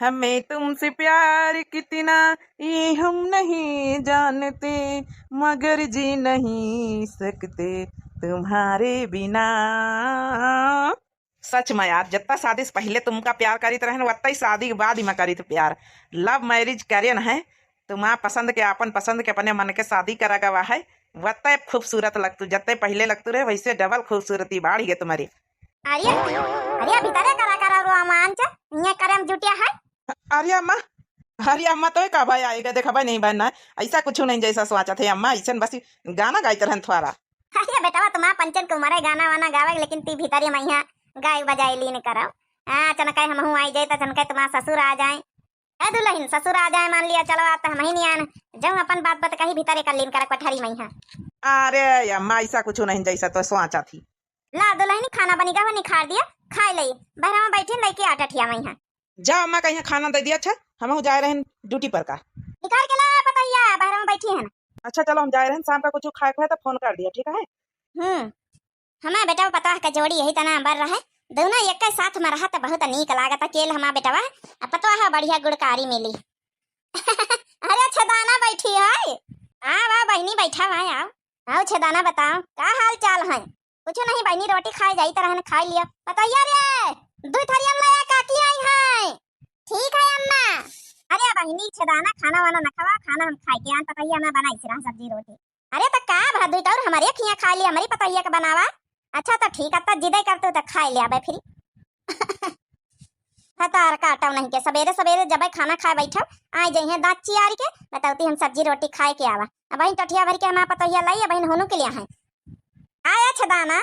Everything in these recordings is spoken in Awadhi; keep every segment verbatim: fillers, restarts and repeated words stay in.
हमें तुमसे प्यार कितना, ये हम नहीं जानते, मगर जी नहीं सकते तुम्हारे बिना। सच में यार, जत्ता शादी से पहिले तुमका प्यार करित रहेन, वत्ता ही शादी के बाद ही में करित प्यार। Love marriage करेन है, तुम्हार पसंद के, आपन पसंद के, अपने मन के शादी करा गवा है, वत्ता खूबसूरत लगतू, जत्ते पहिले लगतू रहे, वैसे double खूबसूरती बाढ़ गए तुम्हारी। अरे, अरे, भीतरे करा, करा रोमांच, ये करे में जुटिया है। अरे अम्मा, अरे अम्मा, तो का भाई आएगा, देखा भाई नहीं बनना, ऐसा कुछ नहीं जैसा सोचा थे अम्मा, ऐसा बस गाना गाइत रहन थोड़ा। अरे बेटवा, तुम्हार पंचन के उम्र है गाना वाना गावे, लेकिन ती भीतरे में यहाँ गाय बजाए लीन करो। हाँ, अचनक हमहू आई जाए, तो अचनक तुम्हार ससुर आ जाए। ए दुल्हन, ससुर आ जाए, मान लिया, चलो, आप तो हम ही नहीं आन, जब अपन बात बात कही, भीतरे कर लीन कर कोठरी में यहाँ। अरे अम्मा, ऐसा कुछ नहीं जैसा तो सोचा थी। ला दुल्हनी, खाना बनी गवा, निखार दिया, खाए लई। बहरवा बैठी लइके आटा ठिया मई है। जा अम्मा, कहीं खाना दे दिया। अच्छा, हम जाए रहन ड्यूटी पर का। निकाल के ला पतोहिया, बहरवा बैठी है ना। अच्छा चलो, हम जाए रहन, शाम का कुछ खाए के है तो फोन कर दिया, ठीक है? हम्म, हमें बेटा पता है का जोड़ी यही तना बर रहे, दोनों एक साथ में रहा तो बहुत नीक लागत। केल हमार बेटवा, अब पता है बढ़िया गुड़कारी मिली। अरे छेदाना बैठी है। हाँ वाह बहनी, बैठा हुआ है, आओ। आओ छेदाना, बताओ का हाल चाल है? कुछ नहीं बहनी, रोटी खाए जाई तरह खाए लिया। पतोहिया रे, दू थरिया में लाया, काकी आई है। ठीक है अम्मा। अरे बहनी छेदाना, खाना वाना न खावा, खाना हम खाए के आन, पतोहिया में बनाई सिरा सब्जी रोटी। अरे त का भा, दू और हमारे खिया खा लिया, हमारी पतोहिया के बनावा। अच्छा तो ठीक है, त जिदे करतू त खाए लिया बे फिर। हतार काटव नहीं के, सबेरे सबेरे जब खाना खाए बैठब, आ जइहे दांत चियारी के, बतौती हम सब्जी रोटी खाए के आवा। अब वहीं टठिया भर के हमार पतोहिया लाई, अब वहीं होनू के लिए हैं। आया छेदाना।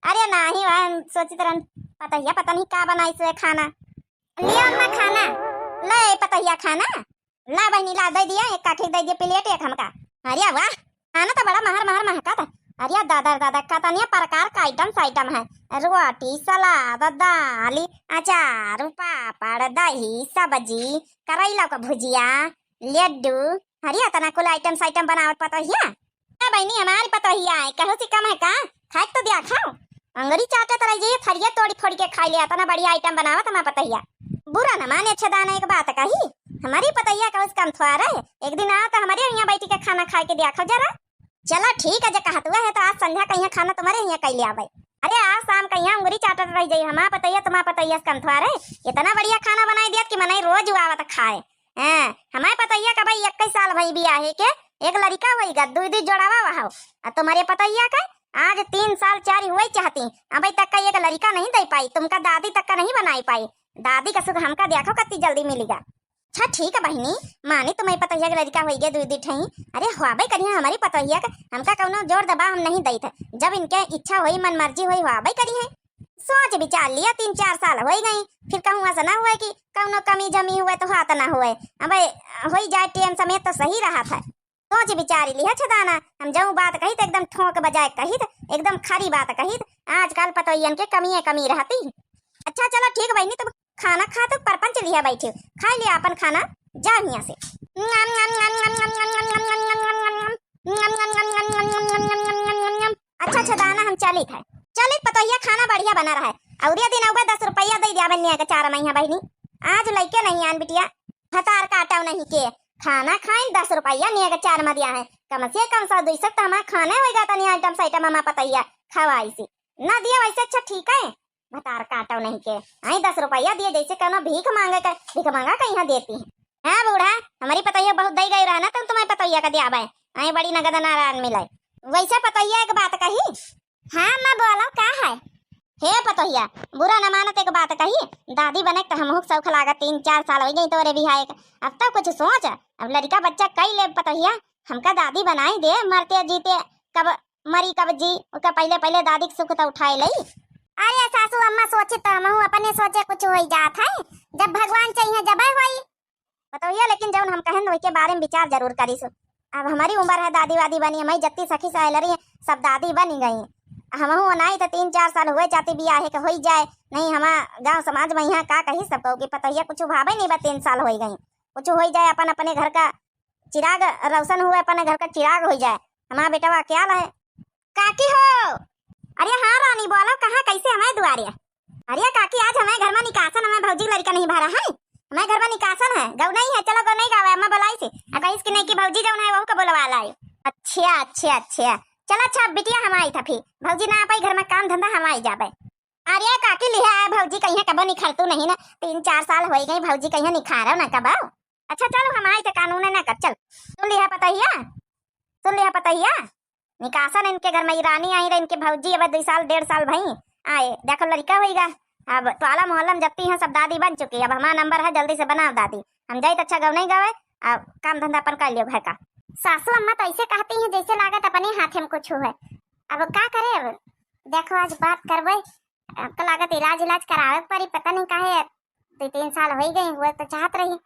अरे नाही, वह सोचित रहन पतोहिया पता नहीं का बनाई से खाना। लिया अम्मा खाना, ले पतोहिया खाना। ला बहनी, ला, दे दिया, एक काठी दे दिया प्लेट, एक हमका। अरे वाह, खाना तो बड़ा महर महर महका था। अरे दादा रे दादा, कतनिया प्रकार का आइटम साइटम है, रोटी, सलाद, दाल, अचार, पापड़, दही, सब्जी, करैला का भुजिया, लड्डू। अरे इतना कुल आइटम साइटम बनावत पतोहिया। ए बहनी, हमारी पतोहिया है, कहू से कम है का? खाए तो दिया खाओ। अंगरी चाटत रह जाइए, थरिया तोड़ी फोड़ी के खाई ले, इतना बढ़िया आइटम बनावत हमार पतोहिया। बुरा न माने छेदाना, एक बात कही, हमारी पतोहिया कहू से कम थोड़ा रहे, एक दिन आओ तो हमारे यहाँ बैठ के खाना खाए के दिया खाओ जरा। चला ठीक है, जे कहत हुआ है तो आज संध्या कहिया खाना तुम्हारे यहाँ कैले आवे। अरे आज शाम कहिया अंगरी चाटत रह जाइए, हमार पतोहिया तुम्हार पतोहिया से कम थोड़ा रहे, इतना बढ़िया खाना बनाई दिया कि मनई रोज आवत खाए। हैं, हमारे पतोहिया का भाई इक्कीस साल भई बियाहे के, एक लड़िका होइगा, दुई दुई जोड़ावा वहाव। आ तुम्हारे पतोहिया का आज तीन साल चार हुए चाहती, अबे तक का एक लड़िका नहीं दे पाई, तुमका दादी तक का नहीं बनाई पाई। दादी का सुख हमका देखो कत्ती जल्दी मिलिगा। अच्छा ठीक है बहिनी, मानी तुम्हारे पतोहिया के लड़िका होइगे दुई दुई ठई। अरे हुआबे करिया हमारी पतोहिया का, हमका कौनो जोर दबाव हम नहीं दई थे। जब इनके इच्छा होई, मन मर्जी होई, हुआबे करिया। सोच विचार लिया, तीन चार साल होई गई, फिर कहूँ ऐसा ना हुए कि कौनो कमी जमी हुए तो हाथ ना हुए। अबे होई जाए टेम समेत तो सही रहा था। सोच विचार लिया छेदाना, हम जऊँ बात कही तो एकदम ठोक बजाए कही तो एकदम खरी बात कही तो आजकल पतोहियन के कमी है, कमी रहती। अच्छा चलो ठीक बहिनी, तुम खाना खा तो परपंच लिया बैठे, खा लिया अपन खाना, जा हियाँ से। अच्छा छेदाना, हम चली थे। चली पतोहिया, खाना बढ़िया बना रहा है। और ये दिन अउबे दस रुपया दे दिया बन्निया के चार मइहा बहिनी। आज लइके नहीं आन बिटिया, भतार काटव नहीं के। खाना खाइन दस रुपया निया के चार में दिया है। कम से कम सौ दुई सौ तो हमार खाने होइगा, तनी आइटम साइटम हमार पतोहिया खवाई सी। ना दिया वैसे अच्छा ठीक है, भतार काटव नहीं के। आई दस रुपया दिए जैसे कौनो भीख मांगे के, भीख मांगा के यहाँ देती है। हाँ बूढ़ा, हमारी पतोहिया बहुत दई गई रहा ना, तुम तुम्हारी पतोहिया का दिया भाई। आई बड़ी नगद नारायण मिलाई। वैसे पतोहिया एक बात कही। हाँ अम्मा बोलो का है? हे पतोहिया, बुरा न मानत एक बात कही। दादी बने के तो हमहू के शौक लागत, तीन चार साल हो गई तोरे बिहाए के। अब तो कुछ सोच, अब लड़का बच्चा कई ले पतोहिया, हमका दादी बनाई दे, मरते जीते कब मरी कब जी, ओका पहले पहले दादी के सुख तो उठाए लई। अरे सासू अम्मा, सोचे तो हमहू अपने सोचे कुछ होई जात है, जब भगवान चाहिए जबे होई। पतोहिया लेकिन जौन हम कहन वही के बारे में विचार जरूर करीस। अब हमारी उम्र है दादी वादी बनी, हमारी जत्ती सखी सहेलरी सब दादी बनी गई। हमहू नहीं तो तीन चार साल हुए चाहते बियाहे के होई जाए, नहीं हमार गांव समाज में यहाँ का कही सब कहो कि पतोहिया कुछ भावे नहीं बा, तीन साल होई गई, कुछ होई जाए, अपन अपने घर का चिराग रोशन हुए, अपने घर का चिराग होई जाए। हमारा बेटवा क्या है? काकी हो? अरे हाँ रानी, बोलो कहाँ, कैसे हमारे दुआरे? अरे काकी, आज हमारे घर मा निकासन, हमारे भौजी लड़का नहीं भरा है, हमारे घर मा निकासन है, गौनई है, चलो गौनई गावे, अम्मा बोलाई से। अब कहिस कि नहीं कि भौजी जौन है वहू का बोलवा लाई। अच्छा, अच्छा, अच्छा, चलो अच्छा, अब बिटिया हम आई था फिर, भौजी ना आ पाई घर मा काम धंधा, हम आई जाबे। अरे काकी लिहा है, भौजी कहिया कबो निखरतू नहीं ना, तीन चार साल होई गई, भौजी कहिया निखारो ना कबो। अच्छा चलो हम आई थे, कानून है ना कर, चल। सुन लिहा पतहिया, सुन लिहा पतहिया, निकासन इनके घर मा ई रानी आई रहे, इनके भौजी अब दुई साल डेढ़ साल भई आए, देखो लड़का होइगा। अब टोला मोहल्ला मा जत्ती हैं सब दादी बन चुकी, अब हमारा नंबर है, जल्दी से बनाओ दादी, हम जाई तो अच्छा गौनई गावे, अब काम धंधा अपन कर लियो घर का। सासू अम्मा तो ऐसे कहती हैं जैसे लागत अपने हाथे मा कुछ है। अब का करे, अब देखो आज बात करबे, हमका लागत इलाज इलाज करावे के पड़ी, पता नहीं काहे दुई तीन साल होई गई, हुए तो चाहत रही।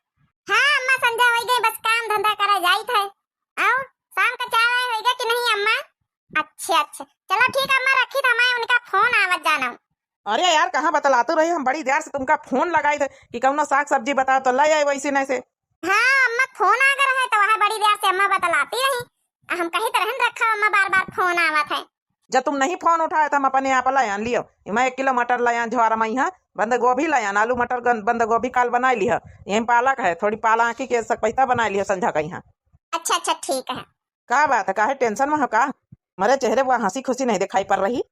हाँ अम्मा, संझा होई गई, बस काम धंधा करा जाइत है। आओ, शाम का चाय वाय होइगा कि नहीं अम्मा? अच्छे, अच्छे, चलो ठीक है अम्मा, रखी था मैं, उनका फोन आवत जाना। अरे यार, कहाँ बतलातू रही, हम बड़ी देर से तुमका फोन लगाई थे कि कौनो साग सब्जी बताओ तो ले आए वैसे नहीं से। हाँ अम्मा, फोन आ गया है तो वह बड़ी देर से अम्मा बतलाती रही, हम कही तो रहन रखा अम्मा, बार बार फोन आवत है। जब तुम नहीं फोन उठाए तो हम अपने आप लायान लियो। मैं एक किलो मटर लायान, झोरा मइहाँ बंद गोभी लायान, आलू मटर गन-, बंद गोभी काल बनाई लिह। यहीं पालक है, थोड़ी पालक की के सकपैता बनाई लिह संझा कइहाँ। अच्छा, अच्छा, ठीक है। का बात है, काहे टेंशन में हो का? मरे चेहरे पर हंसी खुशी नहीं दिखाई पड़ रही।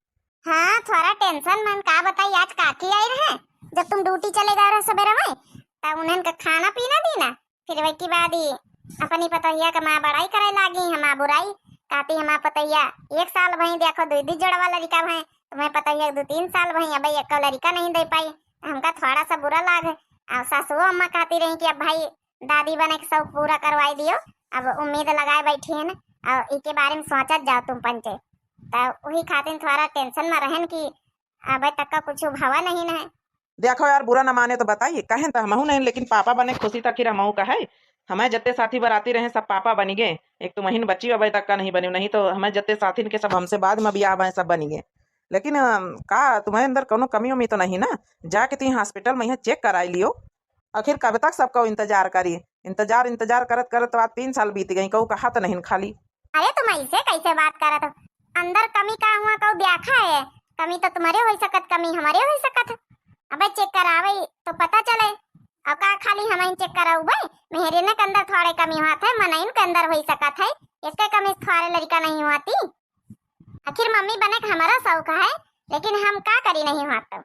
हाँ, थोड़ा टेंशन में, का बताई, आज काकी आई रहे, जब तुम ड्यूटी चले गए रहे सवेरे में, तब उन्हें का खाना पीना दी ना, फिर वही के बाद ही अपनी पतोहिया का माँ बड़ाई करे लागी, हमार बुराई, कहती हमार पतोहिया एक साल भई, देखो दुई दुई जोड़वा लड़का भई, तुम्हें पतोहिया के दो तीन साल भई, अब एको लड़का नहीं दे पाई, हमका थोड़ा सा बुरा लाग। और सासुओ अम्मा कहती रही कि अब भाई दादी बने के शौक पूरा करवाई दियो, अब उम्मीद लगाए बैठी है ना, और इके बारे में सोचत जाओ तुम पंचे, तो वही खातिर थोड़ा टेंशन में रहन कि अबे तक का कुछ भवा नहीं न है। देखो यार, बुरा न माने तो बताइए, कहें तो हमहू नहीं, लेकिन पापा बने खुशी तक ही हमहू का है। हमें जत्ते साथी बराती रहे, सब पापा बनी गए। एक तुम महीन बच्ची अबे तक का नहीं बनी, नहीं तो हमें जत्ते साथी के सब हमसे बाद में ब्याह भए, सब बनी गए। लेकिन अम, का तुम्हारे अंदर कोनो कमी उमी तो नहीं ना? जाके ती हॉस्पिटल में यहाँ चेक कराई लियो। आखिर कब तक सबको इंतजार करी? इंतजार, इंतजार करत करत तो आज तीन साल बीत गई, कहू कहा तो नहीं खाली। अरे तुम ऐसे कैसे बात करत हो? अंदर कमी का हुआ कहू देखा है? कमी तो तुम्हारे हो सकत, कमी हमारे हो सकत है। अबे चेक करावे तो पता चले। और का खाली हम चेक कराऊ भाई? मेहरिन के अंदर थोड़े कमी हुआ थे, मनइन के अंदर हो सकत है, इसके कमी थोड़े लड़का नहीं हुआ थी। आखिर मम्मी बने के हमारा शौक है, लेकिन हम का करी नहीं हुआ तो।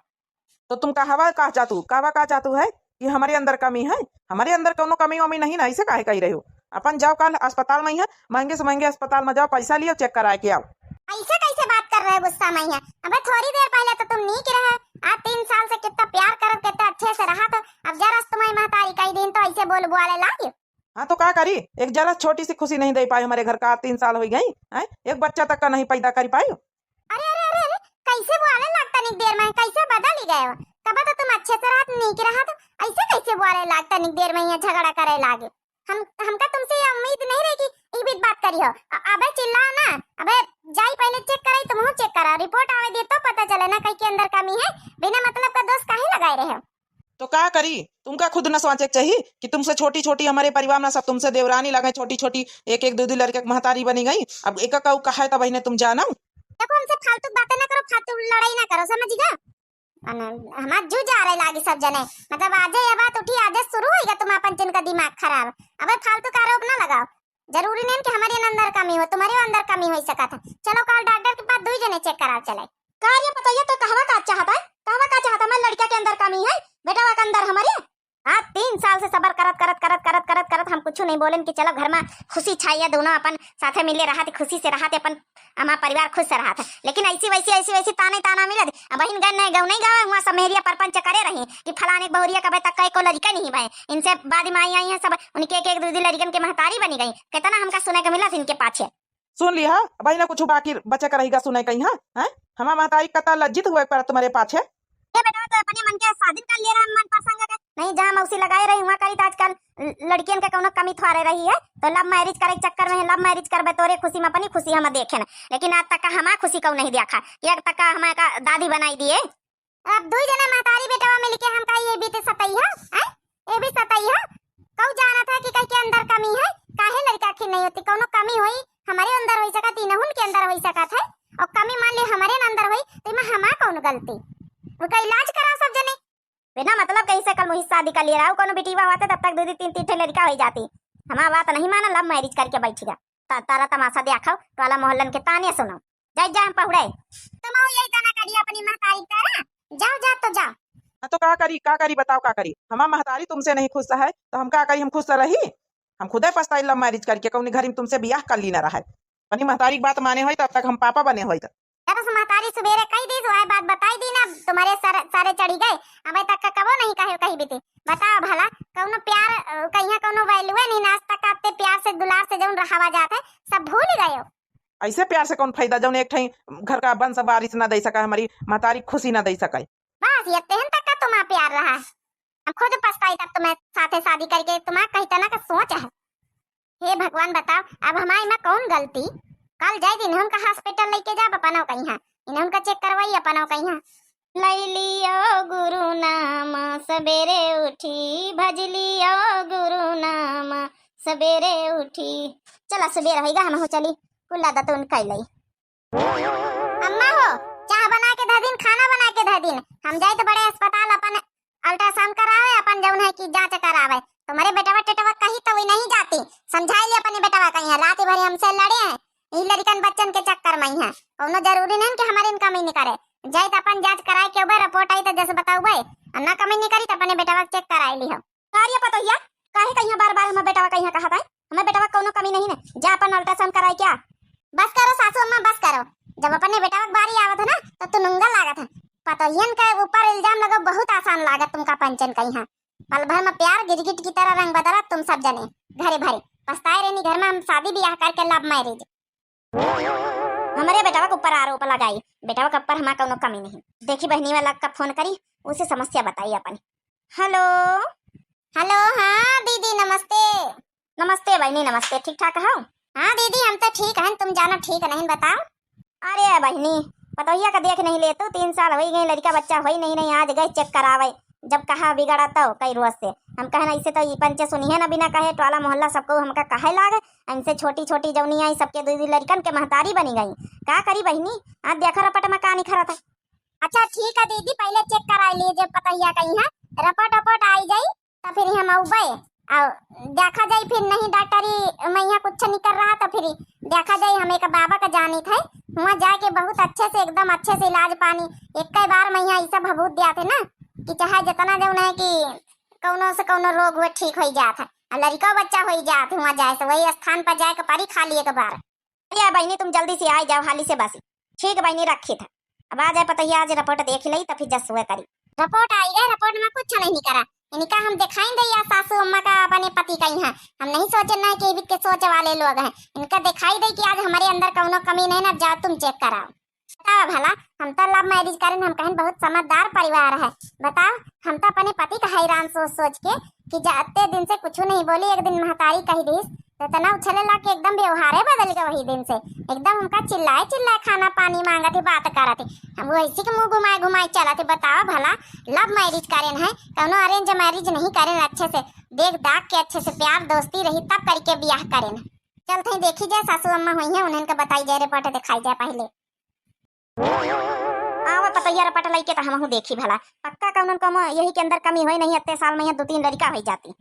तो तुम कहवा का चाहतू, कहवा का चाहतू है कि हमारे अंदर कमी है? हमारे अंदर कोनो कमी वमी नहीं ना, ऐसे काहे कही रहे हो? अपन जाओ काल अस्पताल में ही है, महंगे से महंगे अस्पताल में जाओ, पैसा लियो, चेक कराए के आओ। ऐसे कैसे बात कर रहे हो गुस्सा में ही है? अबे थोड़ी देर पहले तो तुम नीक रहे, आज तीन साल से कितना प्यार करत, कितना अच्छे से रहा, तो अब जरा से तुम्हारी महतारी कई दिन तो ऐसे बोल बुआले लागी। हाँ तो का करी, एक जरा छोटी सी खुशी नहीं दे पाए हमारे घर का, तीन साल हो गई हैं, एक बच्चा तक का नहीं पैदा कर पाए। अरे अरे अरे अरे, कैसे बोले लाग तनिक देर में, कैसे बदल ही गए हो? कब तो तुम अच्छे से रहत, नीक रहत, ऐसे कैसे बोले लाग तनिक देर में ये झगड़ा करे लागे? हम, हमका तुमसे ये उम्मीद नहीं रही कि ई बीत बात करी हो। अ-, अबे चिल्लाओ ना, अबे जाई पहले चेक कराई, तुम चेक करा, रिपोर्ट आवे दे तो पता चले ना कहीं के अंदर कमी है, बिना मतलब का दोष काहे लगाए रहे हो? तो का करी, तुमका खुद न सोचे के चाहिए कि तुमसे छोटी छोटी हमारे परिवार में सब तुमसे देवरानी लगे, छोटी छोटी एक एक दो दो लड़के के महतारी बनी गई। अब एक का कहा है तब इन्हें तुम जानो। देखो हमसे फालतू बातें ना करो, फालतू लड़ाई ना करो, समझ गया? अन-, हमार जू जा रहे लागी सब जने, मतलब आजे ये बात उठी, आजे शुरू होइगा तुम अपन जिनका दिमाग खराब। अबे फालतू का आरोप ना लगाओ, जरूरी नहीं कि हमारे अंदर कमी हो, तुम्हारे अंदर कमी हो सकत है। चलो काल डॉक्टर के पास दुई जने चेक कराओ चले। का रे पतोहिया, तो कहवा का चाहत है? कहवा का चाहत है? हमारे लड़का के अंदर कमी है, बेटवा के अंदर हमारे? हाँ, तीन साल से सबर करत, करत, करत, करत, करत, करत हम कुछ नहीं बोलेन कि चलो घर में खुशी छाई है, दोनों अपन साथे मिले रहत, खुशी से रहत, अपन हमार परिवार खुश से रहत है। लेकिन ऐसी वैसी, ऐसी वैसी ताने ताना मिलत। अब बहिन गए नहीं, गऊ नहीं गावे, हुआ सब मेहरिया परपंच करे रही कि फलाने के बहुरिया कबे तक कई को लड़का नहीं भाई, इनसे बाद में आई, आई है सब, उनके एक एक दो दो लड़कन के महतारी बनी गई। कितना हमका सुने के मिलत इनके पाछे। सुन लिहा, अब ना कुछ बाकी बचे के रहिगा सुने कहीं, हाँ? हैं? हमार महतारी कता लज्जित हुए पर तुम्हारे पाछे। ये बेटा तो अपने मन के शादी कर ले रहा मन पसंद के। नहीं, जहाँ मौसी लगाए रही, वहाँ करी तो आजकल ल-, लड़कियन के कौनो कमी थोड़े रही है। तो लव मैरिज करे के चक्कर में है, लव मैरिज करबे तोरे खुशी में, अपनी खुशी हम देखे न। लेकिन आज तक का हमार खुशी कऊ नहीं देखा कि आज तक का हमार का दादी बनाई दिए। अब दुई जना महतारी बेटवा मिलके हमका ये बीते सतई है, हैं? ये भी सतई है। कऊ जानत है कि कई के अंदर कमी है, काहे लड़का आखिर नहीं होती, कौनो कमी होई, हमारे अंदर होई सकत, इनहुन के अंदर होई सकत है, और कमी मान ली हमारे अंदर होई, तो इमा हमार कौन गलती? उनका इलाज करा कर लिए रहा, कौनो बेटी हुआ होते तब तक दो दो तीन तीन ठे लड़का हो जाती। हमार बात नहीं माना, love marriage करके बैठ गया। ता-, तारा तमाशा देखो, टोला मोहल्लन के ताने सुनो। जाई जा हम पहुड़े। तुम यही तना करिए अपनी महतारी की तरह। जाओ, जाओ तो जाओ। हाँ तो का करी, का करी, बताओ का करी? हमार महतारी तुमसे नहीं खुश है तो हम का करी, हम खुश रही? हम खुदे पछताई love marriage करके, कौनी घर में तुमसे बियाह कर ली ना रहा है। अपनी महतारी की बात माने होई तब तक हम पापा बने होई। जब से महतारी सुबेरे कही दी, वह बात बताई दी ना, तुम्हारे सर, सारे चढ़ी गए। अबे तक का कबो नहीं कहे, कही भी थी। बताओ भला, कौनो प्यार, अ, कहिया कौनो value है नहीं, आज तक आते प्यार से, दुलार से जौन रहावा जात है, सब भूल गए हो। ऐसे प्यार से कौन फायदा, जौन एक ठई घर का बंस वारिस ना दे सका, हमारी महतारी खुशी ना दे सका। बस ये तेहन तक का तुम्हारा प्यार रहा है। हम खुद पछताई तब तुम्हें साथे शादी करके, तुम्हारा कही तना का सोच है। हे भगवान, बताओ अब हमारी में कौन गलती? कल जाई दिन उनका hospital लेके जाब अपनो कहिया, इन्हें उनका check करवाई अपनो कहिया। लई लियो गुरु नाम, सबेरे उठी भज लियो गुरु नाम, सबेरे उठी। चला, सुबेर होइगा, हम हो चली, कुल्ला दतुन कैलई। अम्मा हो, चाह बना के धर दिन, खाना बना के धर दिन। हम जाइत बड़े अस्पताल अपन ultrasound करावे, अपन जौन है कि जांच करावे। तुम्हारे बेटवा टेटवा कही तो वही नहीं जाती। समझाई ले अपने बेटवा कहीं है, रात भर हमसे लड़े हैं। ई लड़िकन बच्चन के चक्कर में ही है। कौनो जरूरी नहीं कि हमारे इनका में नहीं करे। जाइत अपन जांच कराए के उबे, report आई तो जैसे बताउबे। और ना कमी नहीं करी तो अपने बेटवा check कराए ली हो। का रे पतोहिया, काहे कहिया बार-बार हमार बेटवा कहिया कहत है? हमार बेटवा कौनो कमी नहीं है, जा अपन ultrasound कराए क्या। बस करो सासू अम्मा, बस करो। जब अपने बेटवा के बारी आवत है ना, तो तू नुंगा लागत है। पतोहियन के ऊपर इल्जाम लगो बहुत आसान लागत तुमका पंचन कहिया। पल भर में प्यार गिरगिट की तरह रंग बदलत तुम सब जने। घरे भरे पछताए रहनी, घर में हम शादी बियाह करके love marriage। हमरे बेटवा के ऊपर आरोप लगाई, बेटवा के ऊपर हमार कौनो कमी नहीं। देखी बहनी वाला का phone करी, उसे समस्या बताई अपन। Hello। Hello, हाँ दीदी नमस्ते। नमस्ते बहनी, नमस्ते, ठीक ठाक हो? हाँ दीदी, हम तो ठीक हैं, तुम जानो ठीक नहीं, बताओ। अरे बहनी, पतोहिया का देख नहीं ले तू, तीन साल होई गए, लड़का बच्चा होई नहीं, नहीं आज गए check करावे, जब कहा बिगड़ा तो कई रोज से। हम कहन ऐसे तो ई पंचे सुनिहे ना, बिना कहे टोला मोहल्ला सबको हमका कहे लागे, इनसे छोटी छोटी जौनी आई सबके दू दू लड़कन के महतारी बनी गई। का करी बहनी, आज देखा रपट में का निखरत है। अच्छा ठीक है दीदी, पहले check कराई लीजिए पतोहिया कहीं है, report वपोर्ट आई जाई तो फिर हम अउबे। और देखा जाई फिर नहीं डॉक्टरी में यहाँ कुछ नहीं कर रहा तो फिर देखा जाई। हम एक बाबा का जानित है, वहाँ जाके बहुत अच्छे से, एकदम अच्छे से इलाज पानी। एक कई बार में यहाँ ऐसा भभूत दिया थे ना कि चाहे जितना जौन है कि कौनो से कौनो रोग हुए ठीक होई जात है, और लड़का बच्चा होई जात है। वहाँ जाए से वही स्थान पर जाए के परी खाली एक बार। अरे बहनी, तुम जल्दी से आ जाओ हाली से बसी। ठीक बहनी, रखी था। अब आ जाए पतोहिया, आज report देख लई, तब फिर जसुए करी। Report आई गए, report में कुछ नहीं निकरा। इनका हम दिखाई दे या सासू अम्मा का अपने पति का यहाँ। हम नहीं सोचे ना कि इबित के सोच वाले लोग हैं। इनका दिखाई दे कि आज हमारे अंदर कौनो कमी नहीं ना, जाओ तुम check कराओ। बताओ भला, हम तो love marriage करें, हम कहें बहुत समझदार परिवार है। बताओ, हम तो अपने पति का हैरान सोच सोच के कि जाते दिन से कुछ नहीं बोली, एक दिन महतारी कही दीस, तो इतना उछले ला कि एकदम व्यवहारे बदल गया वही दिन से। एकदम हमका चिल्लाए चिल्लाए खाना पानी मांगत ही, बात करत ही। हम वैसे के मुंह घुमाए घुमाए चलत ही। बताओ भला, love marriage करेन है, कौनो arrange marriage नहीं करेन, अच्छे से देख दाख के अच्छे से प्यार दोस्ती रही तब करके बियाह करेन। चलते ही देखी जाए सासू अम्मा हुई है, उन्हें का बताई जाए, report दिखाई जाए पहले। आवा पतोहिया रपट लइके त हमहू देखी भला, पक्का कौनन कौनो यही के अंदर कमी होई नहीं, इतने साल में यहाँ दो तीन लड़का होई जाती।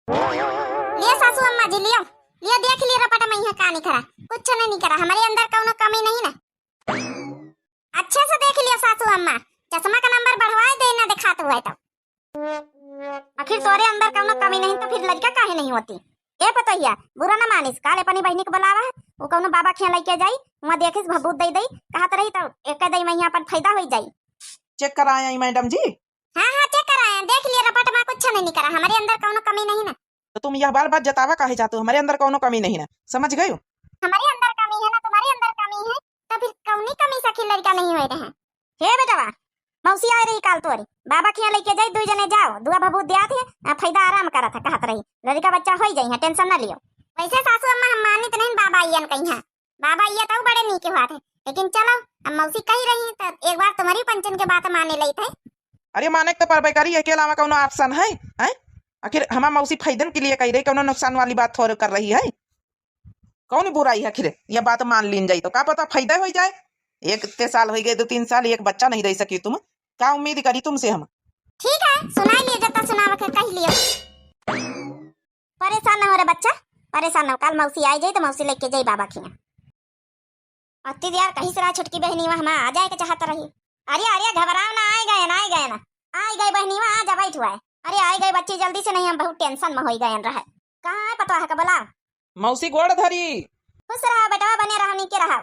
लियो सासू अम्मा जी, लियो, लियो देख लियो रपट में यहाँ का निकरा, कुछ नहीं निकरा, हमारे अंदर कौनो कमी नहीं ना। अच्छे से देख लियो सासू अम्मा, चश्मा का number बढ़वाए दे ना दिखात हुआ तो। आखिर तोरे अंदर कौनो कमी नहीं तो फिर लड़का काहे नहीं होती? ए पतोहिया, बुरा न मानिस, काल अपनी बहिनी के बुलावा है, वो कौनो बाबा खिया लइके जाई, वहाँ देखिस भभूत दई दई, कहत रही तो एक दई में यहाँ अपन फायदा होई जाई। Check कराए आई madam जी? हाँ, हाँ, check कराए, देख लिया रपट में कुछ नहीं निकरा, हमारे अंदर कौनो कमी नहीं ना। तो तुम यह बार बार जतावा काहे चाहते हो? हमारे अंदर कौनो कमी नहीं ना, समझ गए हो? हमारे अंदर कमी है ना, तुम्हारे अंदर कमी है, तो फिर कौनी कमी सखी लड़का नहीं होए रहे? हे बेटवा, मौसी आए रही काल तोरी, बाबा खिया लइके जाई, दुई जने जाओ, दुआ भभूत दियात है, आ फायदा आराम करत है, कहत रही, लड़का बच्चा होई जाई है, tension ना लियो। वैसे सासू अम्मा हम मानित नहीं बाबा अइयन कहीं है, बाबा अइया तो बड़े नीके हुआ थे, लेकिन चलो, अब मौसी कही रही तो एक बार तुम्हारी पंचन के बात माने लई थे। अरे माने के तो परबे करी, एके अलावा कौनो option है, हैं? आखिर हमार मौसी फायदन के लिए कही रही, कौनो नुकसान वाली बात थोड़े कर रही है। कौन बुराई है आखिर, यह बात मान लीन जाई तो का पता फायदा हो जाए। एक इतने साल हो गए, दो तीन साल, एक बच्चा नहीं दे सकी तुम, का उम्मीद करी तुमसे हम? ठीक है, सुनाई लिए, जब तक सुनावे के कह लियो। परेशान न हो रे बच्चा, परेशान न हो। काल मौसी आई जाई तो मौसी लेके जाई बाबा के यहाँ। अति यार, कहीं से रहा छोटकी बहनी, वहाँ आ जाए के चाहत रही। अरे अरे, घबराओ ना, आई गए ना, आई गए ना, आई गए बहनी, वहाँ आ जा, बैठ हुआ है। अरे आई गए बच्ची, जल्दी से, नहीं हम बहुत टेंशन में हो गए रहे। कहाँ है पतोह का, बोला। मौसी गोड़ धरी। खुश रहा बेटवा, बने रहा, नीके रहा।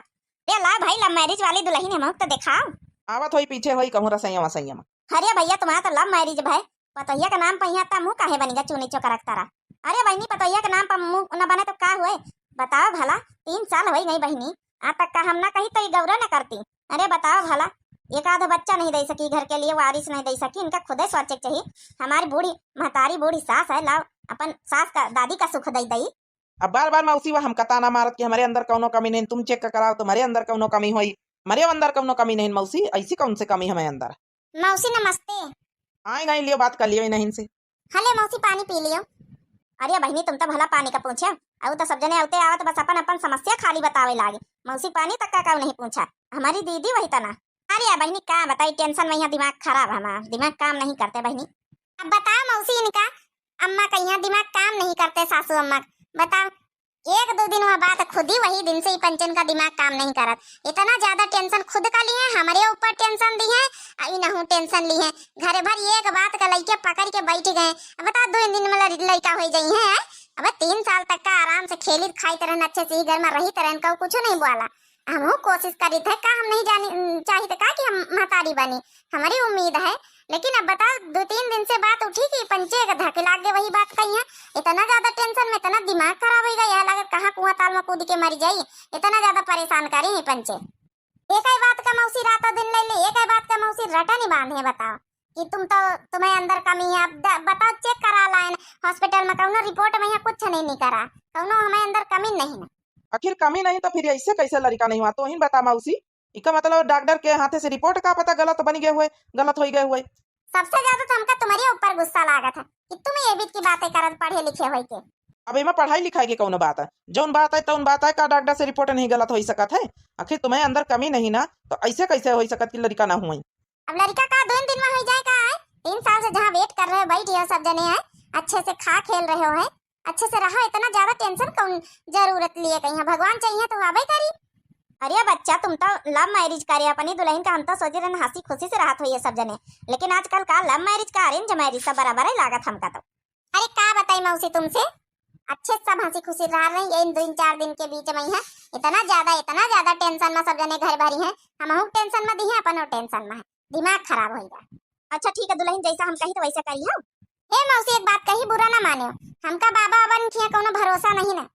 ए ला भाई, लव मैरिज वाली दुल्हन है, मुख तो देखाओ। आवत होई, पीछे होई कहूँ रसैया वसैया में। अरे भैया, तुम्हारा तो लव मैरिज भाई, पतोहिया के नाम पर यहाँ ता मुँह काहे बनी गा चूनी चोकर रखता रहा। अरे बहनी, पतोहिया के नाम पर मुँह न बने तो का हुए? बताओ भला, तीन साल होई गई बहनी, आज तक का हम ना कही तो ये गौरव न करती। अरे बताओ भला, एक आध बच्चा नहीं दे सकी घर के लिए, वारिस नहीं दे सकी, इनका खुदे सोचे के चाहिए। हमारी बूढ़ी महतारी, बूढ़ी सास है, लाओ अपन सास का, दादी का सुख दे दई। अब बार बार मौसी वह हमका ताना मारत कि हमारे अंदर कौनो कमी नहीं, तुम चेक कराओ, तुम्हारे अंदर कौनो कमी होई। हमारे अंदर कौनो कमी नहीं मौसी, ऐसी कौन से कमी हमारे अंदर? मौसी नमस्ते। आई गई, लियो बात कर लियो इन्हीं से। हले मौसी, पानी पी लियो। अरे बहनी, तुम तो भला पानी का पूछे, अउ तो सब जने आते आवत बस अपन अपन समस्या खाली बतावे लागे। मौसी पानी तक का, का नहीं पूछा, हमारी दीदी वही तना। अरे बहनी, का बताई, टेंशन में यहाँ दिमाग खराब है हमारा, दिमाग काम नहीं करते बहनी। अब बताओ मौसी, इनका अम्मा का यहाँ दिमाग काम नहीं करते, सासू अम्मा, बताओ। एक दो दिन हुआ बात, खुद ही वही दिन से ही पंचन का दिमाग काम नहीं करत। इतना ज्यादा टेंशन खुद का लिए, हमारे ऊपर टेंशन दी है, आ इनहू टेंशन ली है। घरे भर एक बात का लइके पकड़ के बैठ गए। अब बता, दो दिन में लड़-, लड़का हो जाई है। अब तीन साल तक का आराम से खेलित खाइत रहन, अच्छे से ही घर में रहित रहन, कहू कुछ नहीं बोला। हमहू कोशिश करित है का, हम नहीं जानी, चाहित का कि हम महतारी बनी, हमारी उम्मीद है। लेकिन अब बताओ, दो तीन दिन से बात उठी कि पंचे के धके लाग गए, वही बात कही है। इतना ज्यादा टेंशन में, इतना दिमाग खराब हो गया, यह लागत कहाँ कुआं ताल में कूद के मर जाई। इतना ज्यादा परेशान करी है पंचे। एक ही बात का मौसी रातों दिन ले ले, एक ही बात का मौसी रटन ही बांधे। बताओ कि तुम तो, तुम्हें अंदर कमी है। अब द-, बताओ, चेक करा लाइन हॉस्पिटल में, कौनो रिपोर्ट में यहाँ कुछ नहीं निकला, कौनो हमें अंदर कमी नहीं है। आखिर कमी नहीं तो फिर ऐसे कैसे लड़का नहीं हुआ? तो ही बता मौसी, इका मतलब डॉक्टर के हाथे से रिपोर्ट का पता गलत बन गए हुए, गलत हो गए हुए। सबसे ज्यादा तो हमका तुम्हारे ऊपर गुस्सा लागत है कि तुम ये बीत की बातें करत पढ़े लिखे होई के। अब एमा पढ़ाई लिखाई के कौनो बात है? जौन बात है तौन बात है, का डॉक्टर से रिपोर्ट नहीं गलत हो सकत है? आखिर तुम्हें अंदर कमी नहीं ना, तो ऐसे कैसे हो सकत कि लड़का ना हुई? अब लड़का का दो दिन में हो जाए का है? तीन साल से जहाँ वेट कर रहे हो, बैठ गए हो सब जने हैं, अच्छे से खा खेल रहे हो है, अच्छे से रहो, इतना ज्यादा टेंशन कौन जरूरत लिए कहीं है? भगवान चाहिए तो आवे करी। अरे बच्चा, तुम तो लव मैरिज करे अपनी दुल्हन का, हम तो सोचे रहन हंसी खुशी से रहत होइए सब जने, लेकिन आजकल का लव मैरिज का अरेंज मैरिज सब बराबर है लागत हमका तो। अरे का बताई मौसी तुमसे, अच्छे से सब हंसी खुशी रह रही है, इन दो चार दिन के बीच में ही है, इतना ज्यादा, इतना ज्यादा टेंशन में सब जने घर भरी है, हमहू टेंशन में दी है, अपनो टेंशन में है, दिमाग खराब होइगा। अच्छा ठीक है दुल्हन, जैसा हम कही तो वैसा करी हो। हे मौसी, एक बात कही, बुरा ना मानियो, हमका बाबा वाबन किया कौनो भरोसा नहीं ना।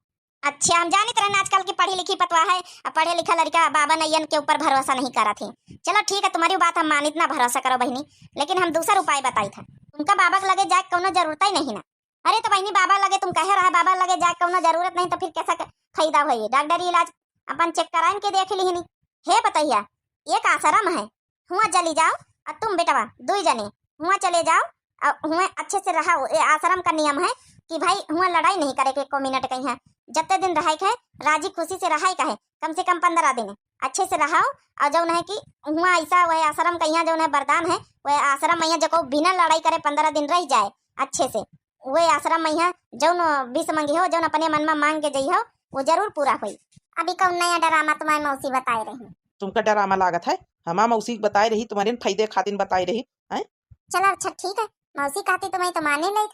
अच्छा, हम जानित रहन आजकल की पढ़ी लिखी पतवा है, अब पढ़े लिखा लड़का बाबा नैयन के ऊपर भरोसा नहीं करत है। चलो ठीक है, तुम्हारी बात हम मानित ना, भरोसा करो बहनी, लेकिन हम दूसर उपाय बताई था। तुमका बाबा के लगे जाए कौनो जरूरत ही नहीं ना। अरे तो बहनी, बाबा लगे तुम कहे रहा, बाबा लगे जाए कौनो जरूरत नहीं तो फिर कैसा क-, फायदा होई? डॉक्टरी इलाज अपन चेक कराइन के देख लिहनी। हे पतैया, एक आश्रम है, हुआं चली जाओ, और तुम बेटवा दुई जने हुआं चले जाओ, और हुआं अच्छे से रहो। ये आश्रम का नियम है कि भाई हुआं लड़ाई नहीं करे के एको मिनट कहीं है, जत्ते दिन रहे के है राजी खुशी से रहे का है, कम से कम पंद्रह दिन अच्छे से रहो। और जौन है कि हुआं ऐसा वह आश्रम का यहाँ जौन है वरदान है, वह आश्रम में यहाँ जो बिना लड़ाई करे पंद्रह दिन रह जाए अच्छे से, वह आश्रम में यहाँ जौन बीस मंगी हो, जौन अपने मन में मांग के जई हो, वो जरूर पूरा होई। अभी कौन नया ड्रामा तुम्हारी मौसी बताए रही? तुमका ड्रामा लागत है? हमार मौसी बताए रही, तुम्हारे फायदे खातिर बताए रही, हैं? चलो अच्छा ठीक है, मौसी कहती तुम्हें तो माने ले।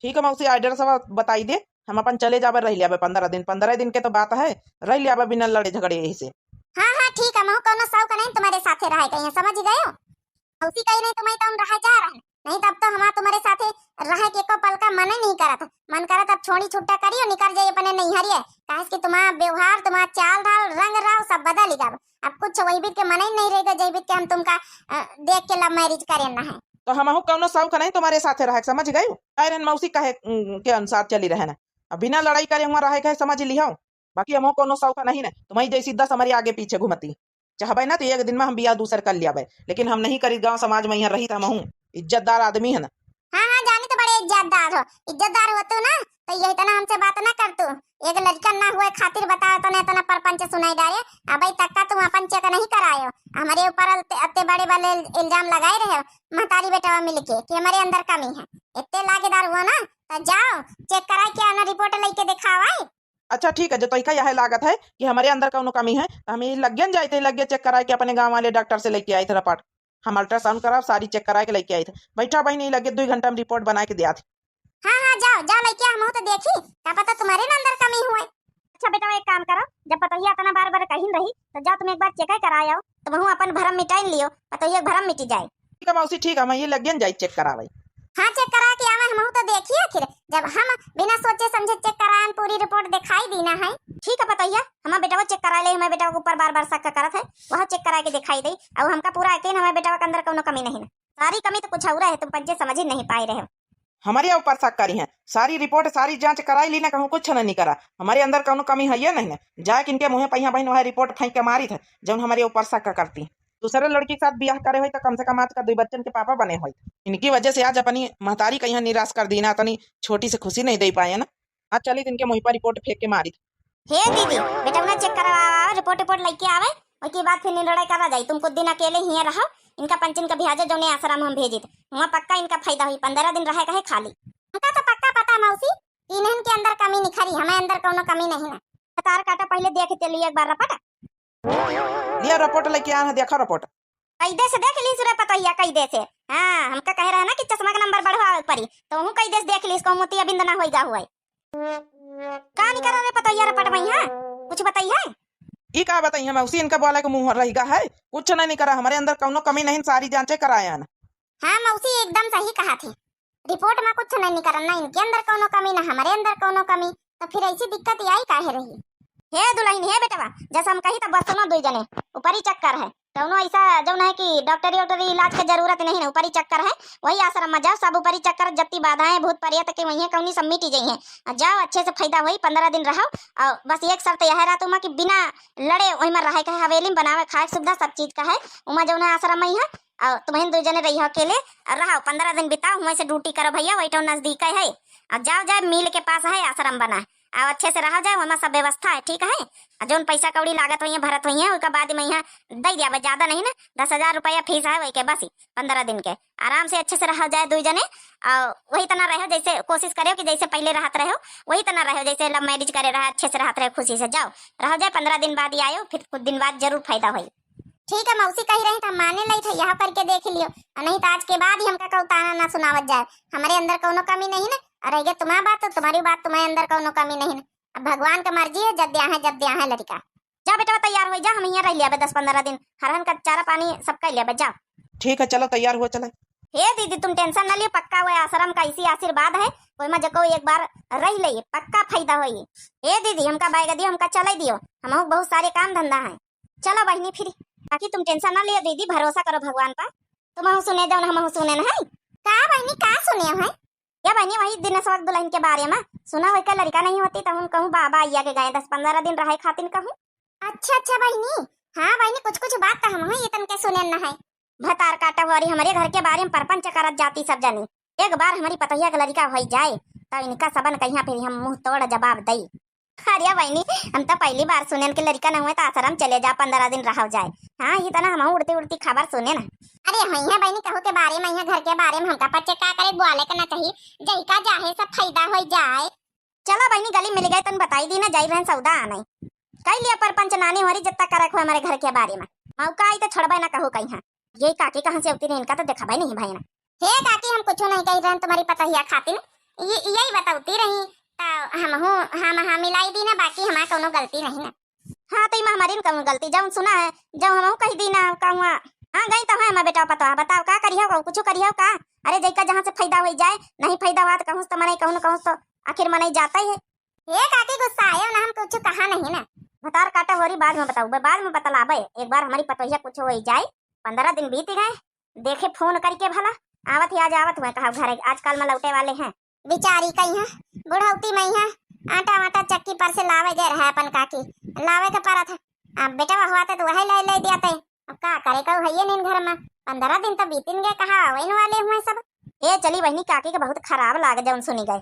ठीक है मौसी, एड्रेस बताई दे, हम अपन चले जाबे, रह लियाबे पंद्रह दिन, पंद्रह दिन के तो बात है, रह लियाबे बिना लड़े झगड़े यही से। हाँ हाँ ठीक है, महू कौनो शौक नहीं तुम्हारे साथे रहे के, समझ गए हो? मौसी कही नहीं तुम्हें तो हम रहे जा रहे, नहीं तब तो हमार तुम्हारे साथे रहे के एको पल का मन ही नहीं करत है। मन करत अब छोड़ी छुट्टा करी और निकल जाई अपने नैहरिए, काहे कि तुम्हारा व्यवहार, तुम्हारा चाल ढाल, रंग राव सब बदल ही गब। अब कुछ वही बीत के मन ही नहीं रहेगा, जय बीत के हम तुमका, अ, देख के लव मैरिज करे ना है। तो हमहू कौनो शौक नहीं तुम्हारे साथे रहे, समझ गए? काहे रहन मौसी कहे, उम, के अनुसार चली रहे ना। अब बिना लड़ाई करे हुआ रहे के समझ लिहो, बाकी हमहू कौनो शौक नहीं ना। तुम्हारी जैसी दस हमारी आगे पीछे घूमती, चाहबे ना तो एक दिन में हम बियाह दूसर कर लियाबे, लेकिन हम नहीं करी। गांव समाज में यहाँ रही तो हमहू इज्जतदार आदमी है ना। हाँ हाँ, जानी तो बड़े इज्जतदार हो, इज्जतदार हो तू ना तो यही तना हमसे बात ना कर तू। एक लड़का ना हुए खातिर बताओ, तने इतना परपंच सुनाई डारे। अबे तक का तुम अपन check नहीं करायो, हमरे ऊपर अत्ते, अत्ते बड़े वाले इल-, इल्जाम लगाए रहे हो महतारी बेटवा मिलके कि हमरे अंदर कमी है। इतने लागेदार हुआ ना, तो जाओ check कराए के आना, report लेके दिखाओ आए। अच्छा ठीक है, जो तोइका यह लागत है कि हमरे अंदर कौनो कमी है, तो हम ये लग्गन जाए थे, लग्गे check कराए के अपने गाँव वाले doctor से लेके आए थे report। हम ultrasound कराओ, सारी check कराए के लेके आए थे। बैठा बहिनी, लग्गे दुई घंटा में report बनाए के दिया थे। हाँ, हाँ, जाओ, जाओ, लेके आ, हमहू तो देखी, का पता तुम्हारे ना अंदर कमी हुए। अच्छा बेटा, एक काम करो, जब पतोहिया इतना बार बार कहिन रही, तो जाओ तुम एक बार check कराए आओ, तुमहू अपन भरम मिटाइन लियो, पतोहिया के भरम मिटी जाए। ठीक है मौसी, ठीक है, हम ये लग्गन जाए check करावे। हाँ, check करा के आवे, हमहू तो देखी आखिर, जब हम बिना सोचे समझे check कराएन, पूरी report दिखाई दी ना है। ठीक है पतोहिया, हमार बेटवा check करा ले, हमार बेटवा के ऊपर बार बार शक करत है, वह check करा के दिखाई दे, और हमका पूरा यकीन हमार बेटवा के अंदर कौनो कमी नहीं ना। सारी कमी तो कुछ और है, तुम पंचे समझ ही नहीं पाए रहे हो। हमरे ऊपर शक करी हैं। सारी report, सारी जाँच कराई ली ना, कहूँ कुछ न निकरा। हमरे अंदर कौनो कमी है ये नहीं ना। जाए के इनके मुँहे पहिया बहिन वह report फेंक के मारित है, जौन हमरे ऊपर शक करती। दूसरे लड़की के साथ बियाह करे होई तो कम से कम आज का दुई बच्चन के पापा बने होई। इनकी वजह से आज अपनी महतारी का यहाँ निराश कर दी ना, इतनी छोटी सी खुशी नहीं दे पाए ना। आज चली तो इनके मुँह पर report फेंक के मारित। हे दीदी, बेटवा ना check करवा, report, report लेके आवे, ओके बाद फिर निर्णय करा जाई। तुम कुछ दिन अकेले हियाँ रहो, इनका पंचन का भेजो, जौने आश्रम हम भेजित, वहाँ पक्का इनका फायदा हुई, पन्द्रह दिन रहे कहे खाली। हमका तो पक्का पता मौसी, इन्हन के अंदर कमी निखरी, हमें अंदर कौनो कमी नहीं ना। तार काटा पहले देख चलिए एक बार report। लिया report लेके आया है, देखो report। कैदे से देख ली सुरे पतोहिया, कैदे से। हाँ, हमका कहे रहे ना कि चश्मा का नंबर बढ़वावे पड़ी, तो वहू कैदे से देख ली, इसको मोतियाबिंद ना होइगा हुआ है। का निकरा रे पतोहिया रे पटवई है? कुछ बताई है? ई का बताई है मौसी, इनका बोला के मुँह रहिगा है, कुछ नहीं निकरा, हमरे अंदर कौनो कमी नहीं, सारी जाँचें करायन। हाँ मौसी, एकदम सही कहा थे, report में कुछ नहीं निकरा, ना इनके अंदर कौनो कमी, ना हमरे अंदर कौनो कमी, तो फिर ऐसी दिक्कत आई काहे रही? हे दुलहिन, हे बेटवा, जैसा हम कही तब बस सुनो दुई जने, ऊपरी चक्कर है, कौनो ऐसा जौन है कि डॉक्टरी वॉक्टरी इलाज के जरूरत नहीं ना, ऊपरी चक्कर है, वही आश्रम में जाओ, सब ऊपरी चक्कर जत्ती बाधाएं भूत प्रेत के वहीं कौनी सब मिटी जइहैं। आ जाओ, अच्छे से फायदा होई, पन्द्रह दिन रहो, और बस एक शर्त यह रहा तुम्हारा कि बिना लड़े वही में रहे के हवेली में बनावे खाए के सुविधा सब चीज का है, उमा जौन है आश्रम में ही है, और तुमहिन दुई जने रहियो अकेले, और रहो, पन्द्रह दिन बिताओ, हुआं से duty करो भैया, वही तो नजदीक है, और जाओ जाए मिल के पास है आश्रम बना, और अच्छे से रहो जाए, वहाँ सब व्यवस्था है, ठीक है। और जौन पैसा कौड़ी लागत होइहैं, भरत होइहैं, ओका बाद में यहाँ दे दिया, ज्यादा नहीं ना, दस हजार रुपया फीस है वही के बस ही, पन्द्रह दिन के आराम से अच्छे से रहो जाए दुई जने, और वही तना रहो जैसे कोशिश करो कि जैसे पहले रहत रहो, वही तना रहो जैसे love marriage करे रहा, अच्छे से रहत रहो खुशी से, जाओ रहो जाए, पन्द्रह दिन बाद ही आयो, फिर कुछ दिन बाद जरूर फायदा होई। ठीक है मौसी, कही रही तो हम माने लई थे, यह करके देख लियो, और नहीं तो आज के बाद ही हमका कहू ताना ना सुनावत जाए। हमरे अंदर कौनो कमी नहीं ना, और रह गया तुम्हारी बात तो तुम्हारी बात, तुम्हारे अंदर कौनो कमी नहीं ना। अब भगवान का मर्जी है, जब द्या है, जब द्या है लड़का। जा बेटवा तैयार हो जा, हम यहाँ रह लिया दस पन्द्रह दिन, हरहन का चारा पानी सब कर लिया, जा। ठीक है, चलो तैयार हुआ, चले। हे दीदी, तुम tension ना लियो, पक्का वो आश्रम का इसी आशीर्वाद है, कोई में जको एक बार रह ले, पक्का फायदा होई। हे दीदी, हमका bag दियो, हमका चले दियो, हमहू बहुत सारे काम धंधा है। चलो बहिनी फिर, बाकी तुम tension ना लियो दीदी, भरोसा करो भगवान पर। तुमहू सुने जाओ ना, हमहू सुने ना है। का बहिनी, का सुने है? या बहिनी, वही दिनेशवा के दुलहिन के बारे में सुना, वही का लड़का नहीं होती तो हम कहूँ बाबा आइया के गए दस पन्द्रह दिन रहे खातिर कहूँ। अच्छा, अच्छा बहिनी, हाँ बहिनी, कुछ कुछ बात तो हमहू इतन के सुने न है। भतार काटा होरी हमरे घर के बारे में परपंच करत जाती सब जनी। एक बार हमरी पतोहिया के लड़का होई जाए, तो इनका सबन कहिया फिर हम मुंह तोड़ जवाब दई। अरे बहिनी, हम तो पहली बार सुनेन के लड़का न हुए तो आश्रम चले जा, पन्द्रह दिन रहो जाए। हाँ, ये तना हमहू उड़ती उड़ती खबर सुने ना। अरे हाँ, यहाँ बहिनी कहू के बारे में, यहाँ घर के बारे में हमका पच्चे का करे, बोले के ना चाहिए, जई का जाहे सब फायदा होई जाए। चला बहिनी, गली मिल गए, तन बताई दी ना, जाई रहन सौदा आने। कई लिया परपंच नानी होरी, जितना करे को हमारे घर के बारे में। मौका आई तो छोड़बे ना कहू कहीं। हाँ, ये काकी कहाँ से होती रही, इनका तो देखबे नहीं भाई ना। हे काकी, हम कुछ नहीं कही रहन तुम्हारी पतोहिया खातिर, ये यही बतौती रही, तो हमहू, हम, हम मिलाई दी ना, बाकी हमार कौनो गलती नहीं ना। हाँ, तो इमा हमारी न कौनो गलती, जौन सुना है, जौन हमहू कही दी ना, कहूँ। हाँ, गई तो है, हमार बेटा पतोहा, बताओ का करियो, कहूँ कुछ करियो का? अरे, जैका जहाँ से फायदा होई जाए, नहीं फायदा हुआ तो कहूँ तो मनई, कहूँ न कहूँ तो आखिर मनई जाता ही है। हे काकी, गुस्सा आयो ना, हम कुछ कहा नहीं ना। भतार काटा होरी बाद में बताऊ, बे बाद में बतलाबे। एक बार हमारी पतोहिया कुछ होई जाए, पन्द्रह दिन बीत गए, देखे फोन करके भला, आवत ही आज आवत हुए कहा घरे, आजकल में लौटे वाले हैं। बेचारी कहीं है, बुढ़ौती में है, आटा वाटा चक्की पर से लावे जे रहा अपन काकी, लावे के परत है। अब बेटा हुआ तो वही ले, ले दिया ते। अब का करे, कहू है ये नीन घर में, पन्द्रह दिन तो बीतिन गए, कहा आवे वाले हुए सब। ए चली बहिनी, काकी के बहुत खराब लागे जौन सुनी गए।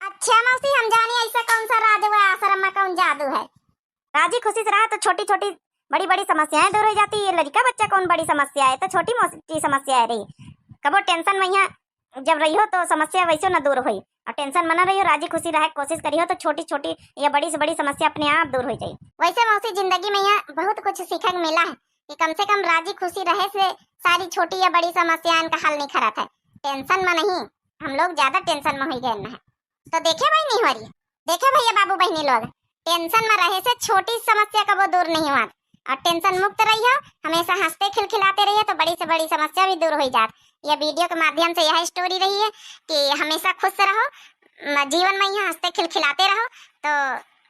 अच्छा मौसी, हम जानी ऐसा कौन सा राज हुआ, आश्रम में कौन जादू है? राजी खुशी से रहा तो छोटी छोटी बड़ी बड़ी समस्याएं दूर हो जाती। ये लड़का बच्चा कौन बड़ी समस्या है, तो छोटी मोटी समस्या है रही। कबो टेंशन में यहाँ जब रहियो तो समस्या वैसे न दूर होई, और टेंशन में न रहियो, राजी खुशी रहे कोशिश करियो तो छोटी छोटी या बड़ी से बड़ी समस्या अपने आप दूर हो जाई। वैसे मौसी, जिंदगी में यहाँ बहुत कुछ सीखे के मिला है कि कम से कम राजी खुशी रहे से सारी छोटी या बड़ी समस्याएं का हल निखरत है। टेंशन में नहीं, हम लोग ज्यादा टेंशन में हो गए हैं। तो देखे बहिनी हो रही, देखे भैया बाबू बहिनी लोग, टेंशन में रहे से छोटी समस्या कबो दूर नहीं हुआ, और टेंशन मुक्त रहियो, हमेशा हंसते खिलखिलाते रहियो तो बड़ी से बड़ी समस्या भी दूर हो जात। ये वीडियो के माध्यम से यह स्टोरी रही है कि हमेशा खुश रहो, म-, जीवन में यहाँ हंसते खिलखिलाते रहो, तो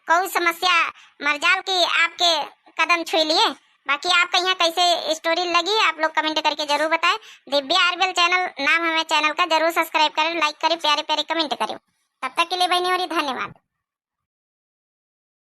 कोई समस्या मरजाल की आपके कदम छुई लिए। बाकी आपका यहाँ कैसे स्टोरी लगी, आप लोग कमेंट करके जरूर बताएं। दिव्या आरबीएल चैनल नाम हमें चैनल का, जरूर सब्सक्राइब करें, लाइक करें, प्यारे प्यारे कमेंट करें। तब तक के लिए बहिनी हो रही, धन्यवाद।